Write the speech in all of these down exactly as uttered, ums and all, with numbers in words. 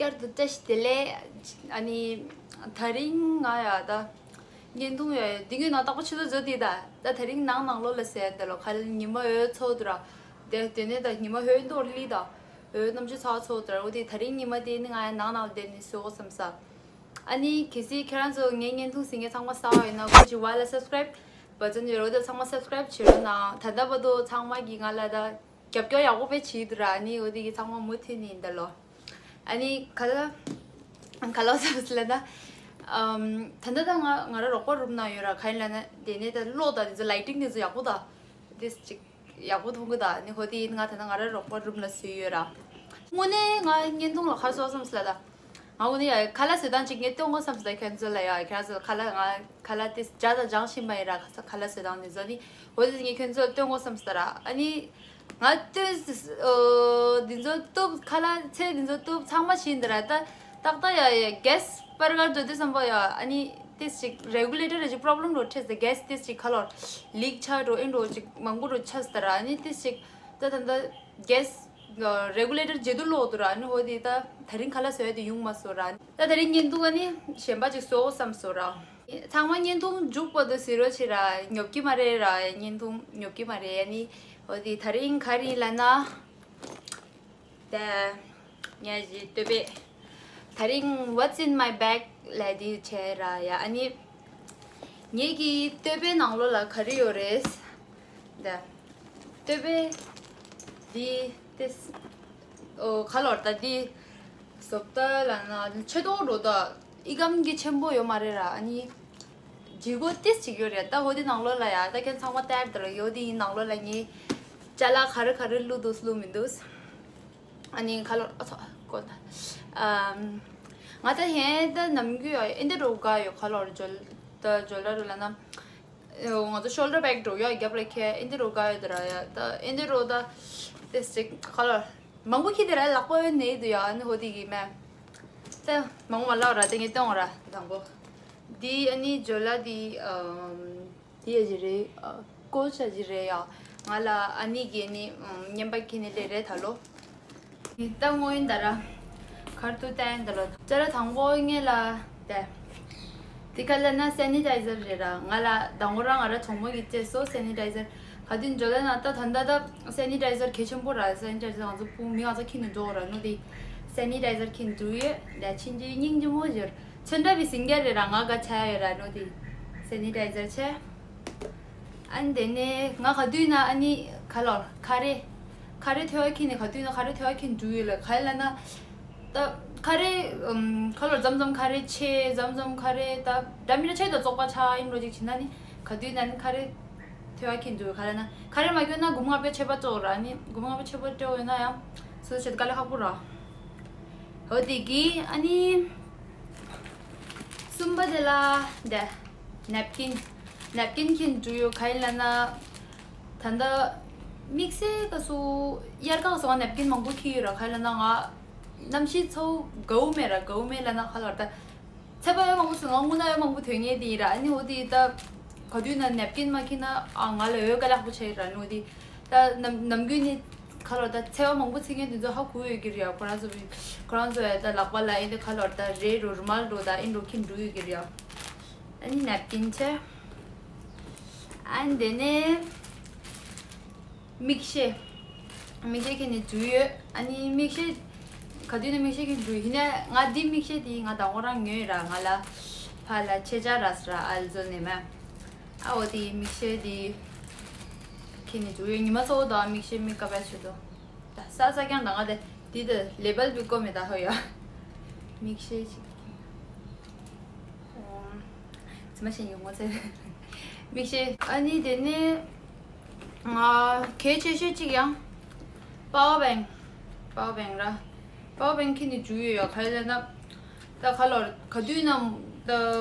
བསྐྱར་དུ་བཀྲ་ཤིས་བདེ་ལེགས། ཨ་ནི་ད་རིང་ང་ཡ་ད་བརྙན་ཐུང་ཡ་འདི་གི་ནང་རྟག་པར་ཆུ་ཚོད་བཟོ་དེ་ད་ད་ད་རིང་ནང་ནང་ལོགས་ལ་ཟེར་འདི་ལོ་ཁ་ལ་ཉི་མ་འོད་ཚོགས་དུ་ར། དེ་དེ་ནས་ད་ཉི་མ་འོད་མདོག་ལི་ད་འོད་གནམ་ཆུ་ཚ་ཚོགས་དུ་ར། འོ་དེ་ད་རིང་ཉི་མ་དེ་ནི་ང་ཡ་ནང་ནང་ལ་བསྡད་ནས་བཟོ་དགོས་བསམ་ས། ཨ་ནི་གལ་སྲིད་ཁྱེད་རང་ཚོ་ངའི་བརྙན་ཐུང་གཟིགས་མཁན་ཚང་མ་གསར་པ་ཡིན་ན་སྒོ་ཅིག་བ་ལ་སབ་སི་ཀ་རབ་བ་ཙམ་ཡོད་རོགས་དེ་ཚང་མ་སབ་སི་ཀ་རབ་བྱེད་རོགས་གནང་། ད་ལྟ་བར་དུ་ཚང་མ་གིས་ང་ལ་ད་རྒྱབ་སྐྱོར་ཡག་པོ་དཔེ་བྱེད་འདུག་ར། ཨ་ནི་འོ་དེ་གི་ཚང་མ་མུ་མཐུད་ནས་ཡིན་ད་ལོ། ཨ་ནི་ག་ལ་ག་ལ་བསམ་སི་ལ་ན། ཨམ། ད་ལྟ་ད་ང་ང་ར་རོགས་པ་རུམ་ན་ཡོད་ར། ག་ཡིན་ལ་ན་དེ་ནས་ད་གློག་དང་དེ་ཚོ་ལའི་ཊིང་དེ་ཚོ་ཡག་པོ་ད་དེ་ཅིག་ཡག་པོ་མཐོང་གི་ད། ནི་ཧོ་དེ་ཡིན་ང་ད་ལྟ་ང་ར་རོགས་པ་རུམ་ལ་བཟོས་ཡོད་ར། དངོས་གནས་ང་བརྙན་ཐུང་ལ་ཁ་སོ་བསམ་སི་ལ་ད། ང་འོ་ནི་ཡ་ཁ་ལག་བཟོ་སྟངས་ཅིག་ངས་སྟོན་དགོས་བསམ་སོང་། ད་ཁྱོད་ཚོ་ལ་ཡ་ཁྱོད་ཚོ་ཁ་ལག་ང་ཁ་ལག་དེ་སྦྱར་དང་སྦྱང་ཤེས་མ་ཡིན་ར། ཁ་ལག་བཟོ་སྟངས་འདི་ཚོ་ནི་འོ་དེ་ངས་ཁྱོད་ཚོ་ལ་སྟོན་དགོས་བསམ་སོང་ར། ཨ་ནི་ང་ལྟོས་འདི་ཚོ་གཏུབ་ཁ་ལག་ཚད་འདི་ཚོ་གཏུབ་ཚང་མ་ཤེས་འདི་ར། ད་ཏག་ཏག་ཡ་ཡ་གེ་སི་པར་གར་འགྲོ་དུས་ཙམ་པ་ཡ་ཨ་ནི་དེ་ཅིག་རེ་གུ་ལེ་ཊར་རེ་ཅིག་པོ་རོབ་ལེམ་འགྲོ་འཕྲད་ཟེར། གེ་སི་དེ་ཅིག་ཁ་ལོར་ལིག་ཆགས་འགྲོ་ཨེ་འགྲོ་ཅིག་མང་པོ་འགྲོ་ཆགས་སོང་ར། ཨ་ནི་དེ་ཅིག་ད་ད་ད་གེ་སི་རེ་གུ་ལེ་ཊར་བརྗེ་དུ་ལོག་འདུག་ར། ཨ་ནི་འོ་དེ་ད་ད་རིང་ཁ་ལག་བཟོ་ཡ་དེ་ཡོང་མ་སོང་ར། ད་ད་རིང་བརྙན་ཐུང་ཨ་ནི་གཞན་པ་ཅིག་བཟོ་དགོས་བསམ་སོང་ར། ཚང་མ་བརྙན་ཐུང་མཇུག་བར་དུ་གཟིགས་རོགས་བྱེད་ར། ཉོབ་ཀྱི་མ་རེད་ར། བརྙན་ཐུང་ཉོབ་ཀྱི་མ་རེད། ཨ་ནི་འོ་དེ་ད་རིང་ག་རེ་ལབ་ན། ད་ངས་ཀྱི་ལྟོས་པས། ད་རིང་What's in my bag ལབ་དེ་བྱས་ར་ཡ། ཨ་ནི་ངེད་ཀྱི་ལྟོས་པའི་ནང་ལོགས་ལ་ག་རེ་ཡོད་རེད། ད་ལྟོས་པའི་འདི་ཏེ་ཨོ་ཁ་ལོར་ད་འདི་བཟོ་ལྟ་ལ་ན་ཆེ་ཏོག་འགྲོ་ད་ཨི་སྐམ་གྱི་ཆེན་པོ་ཡོད་མ་རེད་ར། ཨ་ནི་ལྗིད་པོ་ཏིས་ཅིག་ཡོད་རེད། ད་འོ་དེ་ནང་ལོགས་ལ་ཡ་ད་ཁྱེད་ཚང་མ་བལྟས་དེ་ལ་ཡོད་དེ་ཡིན་ནང་ལོགས་ལ་ངས་ཅ་ལག་ག་རེ་ག་རེ་བླུགས་འདུག་བླུགས་མི་འདུག་ཨ་ནི་ཁ་ལོར་ཨ་ཚོ་ཀོ་ད། ཨམ། ང་ད་ཧེ་ད་ནམ་རྒྱུན་ཨེ་འདི་རོ་ག་ཡོད་ཁ་ལོར་འཇོལ་ད་འཇོལ་ར་རུ་ལ་ན། ང་ཚོ་ཤོལ་ཌར་བེག་འགྲོ་ཡོད་རྒྱབ་ལ་ཁྱེད་ཨེ་འདི་རོ་ག་ཡོད་ད་ར་ཡ། ད་ཨེ་འདི་རོ་ད་ཏེ་སི་ཅིག་ཁ་ལོར་མང་པོ་ཁྱེད་དེ་ར་ལག་པ་ཡོད་ནས་འདུག་ཡ། ཨ་ནི་ཧོ་དེ་གི་མེ་ད་མང་པོ་མ་ལག་ར་ད་ངས་སྟོན་ར་དང་པོ། འདི་ཨ་ནི་འཇོལ་ལ་འདི་ཨམ། དེ་ཡ་ཅི་རེད། ཨ། ཀོལ་ཆ་ཅི་རེད་ཡ། ང་ལ་ཨ་ནི་གི་ནི་ཨམ། བརྙན་པ་ཁྱེར་ནི་ལས་རེད་ད་ལོ། ད་དངོས་ཡིན་ད་ར། ཁར་ཏུ་བསྟན་ད་ལོ། ཅ་ར་དང་པོ་ངེད་ལ་དེ། དེ་ག་ལ་ན་སེ་ནི་ཊའི་ཛར་རེད་ར། ང་ལ་དང་པོ་རང་ང་ར་གྲོགས་མོ་གི་བཅས་སོ་སེ་ནི་ཊའི་ཛར། ག་དུས་འཇོ་ལ་ན་ད་ད་ད་ད་སེ་ནི་ཊའི་ཛར་གལ་ཆེན་པོ་ར། སེ་ནི་ཊའི་ཛར་ང་ཚོ་བུ་མི་ང་ཚོ་ཁྱེར་ནི་འགྲོ་ར་ནོ་དེ། སེ་ནི་ཊའི་ཛར་ཁྱེར་འགྲོ་ཡོད་ད་ཕྱིན་ཅི་སྙིང་རྗེ་མོ་ཞོར། ཚོན་ཁྲ་བི་སིང་གེ་རེད་ར། ང་ག་ཆ་ཡོད་ར་ནོ་དེ་སེ་ནི་ཊའི་ཛར་ཆེ། ཨ་ནི་དེ་ནས་ང་ག་དུས་ན་ཨ་ནི་ག་ལོར་ཁ་རེ། ཁ་རེ་ཐོ་བ་ཁྱེར་ནས་ག་དུས་ན་ཁ་རེ་ཐོ་བ་ཁྱེར་འགྲོ་ཡོད་ལ་ག་ལ་ན། ད་ཁ་རེ་ཨམ། ག་ལོར་ཛམ་ཛམ་ཁ་རེ་ཆེ་ཛམ་ཛམ་ཁ་རེ་ད་འདྲ་མི་འདྲ་ཆེ་ད་བཙོག་པ་ཆགས་ཡིན་འགྲོ་ཅིག་བྱེད་ན་ནི་ག་དུས་ན་ནི་ཁ་རེ་ཐོ་བ་ཁྱེར་འགྲོ་ཡོད་ག་ལ་ན། ཁ་རེ་མ་སྐྱོན་ན་སྒོར་མོ་ལྔ་བཅུ་ཆད་པ་བཙོག་ར་ནི་སྒོར་མོ་ལྔ་བཅུ་ཆད་པ་སྤྲད་ཡོད་ན་ཡང་སོ་སོ་བྱེད་དཀའ་ལས་ཁག་པོ་ར། འོ་དེ་གི་ཨ་ནི། གསུམ་པ་དེ་ལ་འདི་ནེབ་ཀིན། ནེབ་ཀིན་ཁྱེར་འགྲོ་ཡོད་ག་ཡིན་ལ་ན། ད་ལྟ་དམིགས་བསལ་ག་སུ་དབྱར་ཁ་སོང་ནེབ་ཀིན་མང་པོ་ཁྱེར་ཡོད་ར་ག་ཡིན་ལ་ན་ང་གནམ་གཤིས་ཚ་བོ་དགའ་བོ་མེད་ར་དགའ་བོ་མེད་ལ་ན་ག་ལོར་ད། ཚད་པ་ཡོད་མང་པོ་སོང་ང་དངོས་གནས་ཡོད་མང་པོ་དོན་ངེས་དེ་ཡིན་ར། ཨ་ནི་འོ་དེ་ད་ག་དུས་ན་ནེབ་ཀིན་མ་ཁྱེར་ན་ཨ་ང་ལ་འོས་དཀའ་ལས་ཁག་པོ་ཆགས་ཡོད་ར་ནོ་དེ། ད་ནམ་ནམ་རྒྱུན་ནི་ཁ་ལོར་ད་ཚེ་བ་མང་པོ་ཚིག་མཁན་དེ་ཚོ་ཧ་གོ་ཡོད་ཀྱི་རེད་ཡ། ཁོ་རང་ཚོ་ཁོ་རང་ཚོ་ཡ་ད་ལག་པ་ལ་ཨེ་འདི་ཁ་ལོར་ད་རེ་རུ་རུ་མལ་འགྲོ་ད་ཨེ་འགྲོ་ཁྱེར་འགྲོ་ཡོད་ཀྱི་རེད་ཡ། ཨ་ནི་ནེབ་ཀིན་ཆེ། ཨ་ནི་དེ་ནས་མིག་ཤེལ། མིག་ཤེལ་ཁྱེར་ནས་འགྲོ་ཡོད། ཨ་ནི་མིག་ཤེལ་ག་དུས་ནས་མིག་ཤེལ་ཁྱེར་འགྲོ་ཡིན་ན་ང་འདི་མིག་ཤེལ་དེ་ང་དང་པོ་རང་ཉོས་ར། ང་ལ་ཕ་ལ་ཆེ་ཆ་ར་ས་ར་ཨལ་ཛོ་ནས་མ། ཨ་འོ་དེ་མིག་ཤེལ་དེ་ཁྱེར་ནས་འགྲོ་ཡོད། ཉི་མ་གཙོ་བོ་དང་མིག་ཤེལ་མིག་ཀ་པ་ཆེ་དོ། ད་ས་ས་ཀྱང་དང་ང་དེ་དེ་དེ་ལེ་བལ་བི་ཀོ་མེ་ད་ཧོ་ཡ། མིག་ཤེལ་ཅིག་ཨོ། ཙི་མ་ཤེས་ཡོང་ངོ་ཚེ། མིག་ཤེལ་ཨ་ནི་དེ་ནས་ང་གལ་ཆེ་ཤོས་ཅིག་ཡང་པ་ཝར་བེང་། པ་ཝར་བེང་ར། པ་ཝར་བེང་ཁྱེར་ནས་འགྲོ་ཡོད་ཡ། ག་རེ་ལབ་ན། ད་ཁ་ལོར་ག་དུས་ན་ད་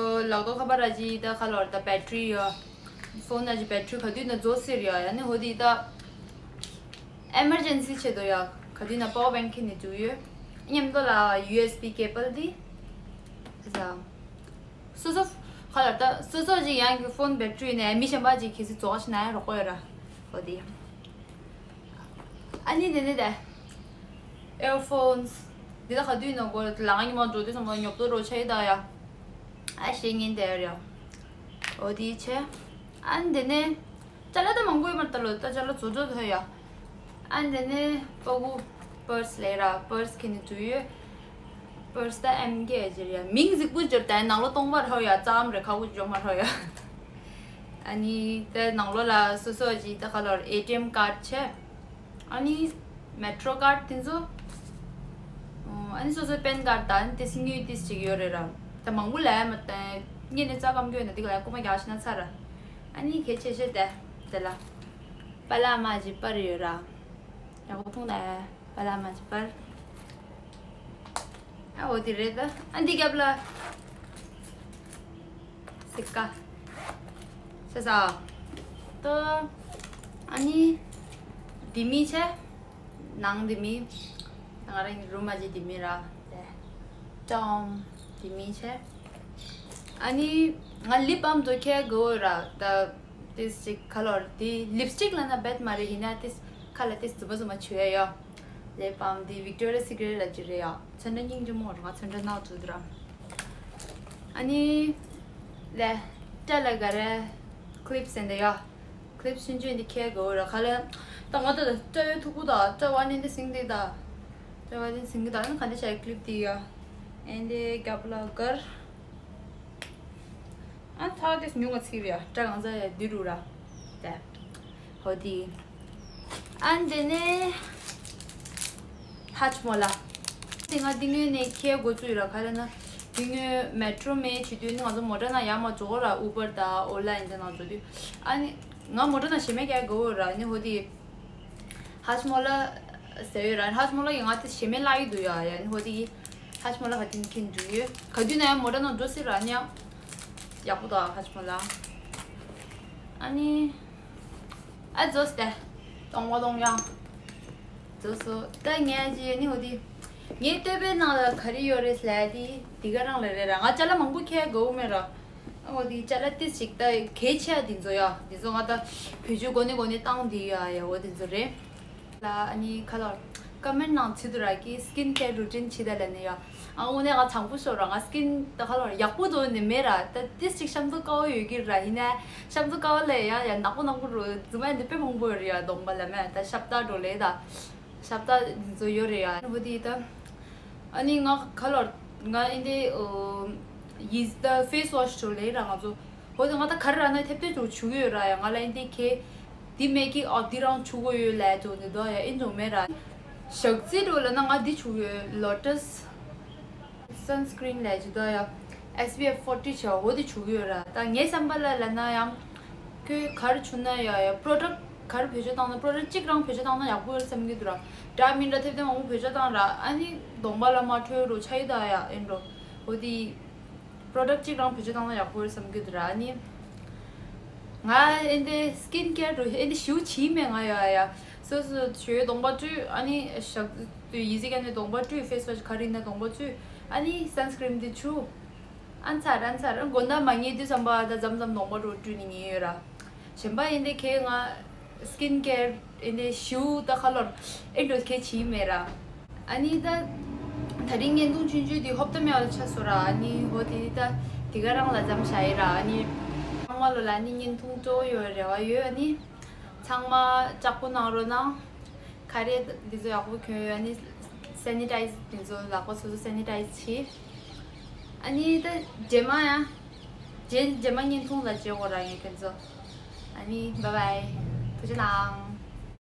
ལག་ཐོག་ཁ་པར་ར་ཅི་ད་ཁ་ལོར་ད་བེ་ཊི་རི་ཡ། ཕོན་ན་ཅི་བེ་ཊི་རི་ག་དུས་ན་རྫོགས་ཟེར་ཡ། ཡ་ནི་ཧོ་དི་ད་ཨེ་མར་ཇེན་སི་ཆེད་དུ་ཡ་ག་དུས་ན་པ་ཝར་བེང་ཁྱེར་ནས་འགྲོ་ཡོད། མཉམ་དུ་ལ་ཡུ་ཨེས་བི་ཀེ་བལ་དེ། ད་སོ་སོ་ཁ་ལོར་ད་སོ་སོ་ཅིག་ཡང་གི་ཕོན་བེ་ཊི་རི་ནས་མི་གཞན་པ་ཅིག་གི་སི་རྫོགས་ཤི་ན་ཡང་རོགས་པ་ཡོད་ར། ཧོ་དི། ཨ་ནི་དེ་ནས་དེ་ཨེར་ཕོན། དེ་ལ་ག་དུས་ན་གོ་ལ་ང་ཉི་མ་འགྲོ་དུས་ཙམ་པ་ཉོབ་ཏོ་རོ་ཆ་ཡི་ད་ཡ། ཨ་ཤེས་ངན་དེ་ཡ། འོ་དེ་ཆེ། ཨ་འདི་ནས་ཅ་ལག་ད་མང་པོ་ཡོད་མ་རེད་ད་ལོ། ད་ཅ་ལག་བཟོ་བཟོ་ཐོ་ཡ། ཨ་འདི་ནས་པ་གུ་པར་སི་ལས་ར་པར་སི་ཁེ་ནི་འདུག་ཡོད། པར་སི་ད་ཨེམ་ཀེ་ཇེ་ར་ཡ། མིང་གཟིགས་པོ་ཇེ་ར་ད་ནང་ལོ་སྟོང་པར་ཧོ་ཡ་ཙམ་རེ་ཁ་གུ་ཇོ་མ་ཧོ་ཡ། ཨ་ནི་ད་ནང་ལོ་ལ་སོ་སོ་ཇི་ད་ཁ་ལོར་ཨེ་ཊི་ཨེམ་ཀར་ཆེ། ཨ་ནི་མེ་ཊོ་ཀར་དེ་ཚོ། ཨ་ནི་སོ་སོའི་པན་ཀར་དང་དེ་སྲིད་དངུལ་ཏིས་ཅིག་ཡོད་རེད་ར། ད་མང་པོ་ལས་མ་བཏང་། ངས་ནི་རྩ་སྐམ་གྱོན་ནས་འདི་ག་ལ་རྐུ་མ་རྒྱག་ཤི་ན་ཚར་ར། ཨ་ནི་གལ་ཆེ་ཤོས་དེ་དེ་ལ་པ་ལགས་མ་ཅིག་པར་ཡོད་ར། ཡག་པོ་མཐོང་ན་པ་ལགས་མ་ཅིག་པར། ཨ་འོ་དེ་རེད་ད། ཨ་འདི་རྒྱབ་ལ། སི་ཀ་ཤ་ས། ཏོ། ཨ་ནི། དེ་མི་ཆེ། ནང་དེ་མི། ང་རང་གི་རུམ་མ་ཅི་དེ་མི་ར། ཏོམ། དེ་མི་ཆེ། ཨ་ནི། ང་ལིབ་བམ་དོ་ཁྱེད་གོ་ར་ད། ཏིས་ཅིག་ཁ་ལོར་དེ་ལིབ་སི་ཊིག་ལ་ན་བེད་མ་རེད། ཡིན་ན་ཏིས་ཁ་ལ་ཏིས་རྫུན་མ་རྫུན་མ་བྱོས་ཡ་ཡོ། ལིབ་བམ་དེ་Victoria's Secret ལ་ཅི་རེད་ཡ། ཚོན་ཁྲ་སྙིང་རྗེ་མོ་ར། ང་ཚོན་ཁྲ་ནག་ཚུ་དུ་ར། ཨ་ནི། ལེ། སྐྲ་ལ་ག་རེ། ཀི་ལིབ་སི་ཟེར་འདི་ཡ། ཀི་ལིབ་སི་ཆུན་ཆུན་འདི་ཁྱེར་དགོས་ར་ཁ་ལེ། ད་ང་ད་སྐྲ་ཡོད་ཐུག་པོ་ད་སྐྲ་བ་ནི་འདི་སིང་འདི་ད། སྐྲ་བ་ནི་སིང་གི་ད་ནི་ག་འདི་བྱས་ཀི་ལིབ་འདི་ཡ། ཨེ་འདི་རྒྱབ་ལ་གར། ཨ་ཐག་དེ་ཉུང་བ་ཚིག་རེད་ཡ། སྐྲ་གང་ཚ་ཡ་འདི་རུ་ར། ད། ཧོ་དི། ཨ་འདི་ནས་ཧ་ཆི་མོ་ལ། དེ་ང་འདི་ངོས་ནས་ཁྱེད་འགོ་བཙུགས་ཡོད་ར་ག་རེ་ན། འདི་ངོས་མེ་ཊོ་མེ་བྱེད་དུས་ནི་ང་ཚོ་མོ་ཊ་ནང་ཡར་མར་འགྲོ་གོ་ར། ཨུ་བར་དང་ཨོ་ལ་ཡིན་དེ་ནང་འགྲོ་དུས། ཨ་ནི་ང་མོ་ཊ་ནང་ཞེ་མེད་རྒྱག་དགོས་ར། ནི་ཧོ་དི། ཧ་ཆི་མོ་ལ་ཟེར་ཡོད་ར། ཧ་ཆི་མོ་ལ་ཡིན་ང་དེ་ཞེ་མེད་ལ་ཡི་འདུག་ཡ་ཡ། ནི་ཧོ་དི་ཧ་ཆི་མོ་ལ་ག་དུས་ནི་ཁྱེད་འགྲོ་ཡོད། ག་དུས་ན་ཡང་མོ་ཊ་ནང་འགྲོ་སྲིད་ར། ནི་ཡང་ཡག་པོ་འདུག་ཧ་ཆི་མོ་ལ། ཨ་ནི། ཨ་ཛོས་ཏེ། གཏོང་བ་གཏོང་ཡང་། ཛོས་སོ། ད་ངས་ཅི་ནི་འོ་དི། ངའི་ལྟོས་པའི་ནང་ལ་ག་རེ་ཡོད་རེད་ལབ་དི། དི་ག་རང་ལ་རེད་ར། ང་ཅ་ལག་མང་པོ་ཁྱེར་དགོས་མེད་ར། ཨ་འོ་དི་ཅ་ལག་ཏི་ཞིག་ད་གལ་ཆེ་ཡ་དི་ཚོ་ཡ། དི་ཚོ་ང་ད་བེད་སྤྱོད་གོ་ནི་གོ་ནི་བཏང་དི་ཡ་ཡ་འོ་དི་ཚོ་རེད། ལ་ཨ་ནི་ཁ་ལོར། ཀོ་མེན་ནང་ཚིག་ཏུ་ར་གི་སི་ཀིན་ཀེར་རུ་ཊིན་བྱེད་ད་ལ་ནི་ཡ། ཨ་འོ་ནས་ང་དྲང་པོ་ཤོད་ར། ང་སི་ཀིན་ད་ཁ་ལོར་ཡག་པོ་འདུག་ནི་མེད་ར། ད་ཏིས་ཅིག་ཤམ་ཐུ་དཀའ་བོ་ཡོད་ཀྱི་ར། ཡིན་ན་ཤམ་ཐུ་དཀའ་བོ་ལས་ཡ་ཡ་ནག་པོ་ནག་པོ་རུ་རྫུན་མ་འདི་དཔེ་མང་པོ་ཡོད་རེད་ཡ། གདོང་པ་ལ་མེད་ད་ཤབ་ཏ་འགྲོ་ལེ་ད། ཤབ་ཏ་འདི་ཚོ་ཡོད་རེད་ཡ། འོ་དེ་ད། ཨ་ནི་ང་ཁ་ལོར་ང་ཨིན་དེ་ཨོ་ཡིས་ད་ཕེ་སི་ཝ་ཤི་འགྲོ་ལེ་ར་ང་ཚོ། འོ་དེ་ང་ད་ག་རེ་ར་ན་ཐེབས་ཐེབས་འགྲོ་བྱུག་ཡོད་ར་ཡ། ང་ལ་ཨིན་དེ་ཁེ། འདི་མེད་ཀི་ཨོ་འདི་རང་བྱུག་གོ་ཡོད་ལས་འགྲོ་འདི་དོ་ཡ་ཨིན་འགྲོ་མེད་ར། ཞག་རྩི་འགྲོ་ལ་ན་ང་འདི་བྱུག་ཡོད། ལོ་ཊས་སན་སི་ཀྲིན་ལས་ཇི་དོ་ཡ། ཨེས་པི་ཨེཕ་ཕོར་ཊི་ཆེ་བ་འོ་དེ་བྱུག་ཡོད་ར། ད་ངའི་བསམ་པ་ལ་ལ་ན་ཡང་། ཁོས་ག་རེ་བྱུག་ན་ཡ་ཡ་པྲོ་ཌག་ག་རེ་བེད་སྤྱོད་བཏང་ན། པྲོ་ཌག་གཅིག་རང་བེད་སྤྱོད་བཏང་ན་ཡག་པོ་ཡོད་བསམ་གྱི་འདུག་ར། འདྲ་མིན་འདྲ་ཐེབས་ཐེབས་མང་པོ་བེད་སྤྱོད་བཏང་ར། ཨ་ནི་གདོང་པ་ལ་མ་འཕྲོད་རོ་ཆ་ཡི་ད་ཡ་ཨིན་རོ། འོ་དེ། པྲོ་ཌག་གཅིག་རང་བེད་སྤྱོད་བཏང་ན་ཡག་པོ་ཡོད་བསམ་གྱི་འདུག་ར། ཨ་ནི། ང་ཨེ་འདི་སི་ཀིན་ཀེར་འགྲོ་ཨེ་འདི་ཞིའུ་བྱིས་མེད་ང་ཡ་ཡ། སོ་སོ་ཞོའི་གདོང་པ་བཀྲུས། ཨ་ནི་ཞག་དུས་ཡི་ཟི་ཀ་ནི་གདོང་པ་བཀྲུས། ཕེ་སི་ཝ་ཤི་ག་རེ་ཡིན་ན་གདོང་པ་བཀྲུས། ཨ་ནི་སན་སི་ཀྲིན་འདི་བྱུགས། ཨ་ཚར་ཨ་ཚར། དགོང་དག་མ་ཉལ་དུས་ཙམ་པ་ད་མཚམས་མཚམས་གདོང་པ་འགྲོ་བཀྲུས་ནི་ཉལ་ཡོད་ར། གཞན་པ་ཡིན་དེ་ཁེ་ང་སི་ཀིན་ཀེར་ཨེ་འདི་ཞིའུ་ད་ཁ་ལོར་ཨེ་འགྲོ་ཁེ་བྱིས་མེད་ར། ཨ་ནི་ད། ད་རིང་བརྙན་ཐུང་ཆུང་ཆུང་འདི་ཧོབ་ཏེ་མེད་པ་ཆགས་སོང་ར། ཨ་ནི་འོ་དེ་ད་དེ་ག་རང་ལ་མཚམས་བཞག་ཡིན་ར། ཨ་ནི་ཚང་མ་ལོ་ལ་ནི་བརྙན་ཐུང་སྤྲོ་ཡོད་རེ་བ་ཡོད། ཨ་ནི་ཚང་མ་ལྕགས་པོ་གནང་རོགས་གནང་། ཁ་རས་འདི་ཚོ་ཡག་པོ་གྱོན་ཡོད། ཨ་ནི་སེ་ནི་ཊའི་ཛི་འདི་ཚོ་ལག་པ་སོ་སོ་སེ་ནི་ཊའི་ཛི་བྱེད། ཨ་ནི་ད་རྗེས་མ་ཡང་རྗེས་རྗེས་མ་བརྙན་ཐུང་ལ་མཇལ་གོ་ར་ཡིན་ཁྱེད་ཚོ། ཨ་ནི་བཱའི་བཱའི། ཐུགས་རྗེ་གནང་།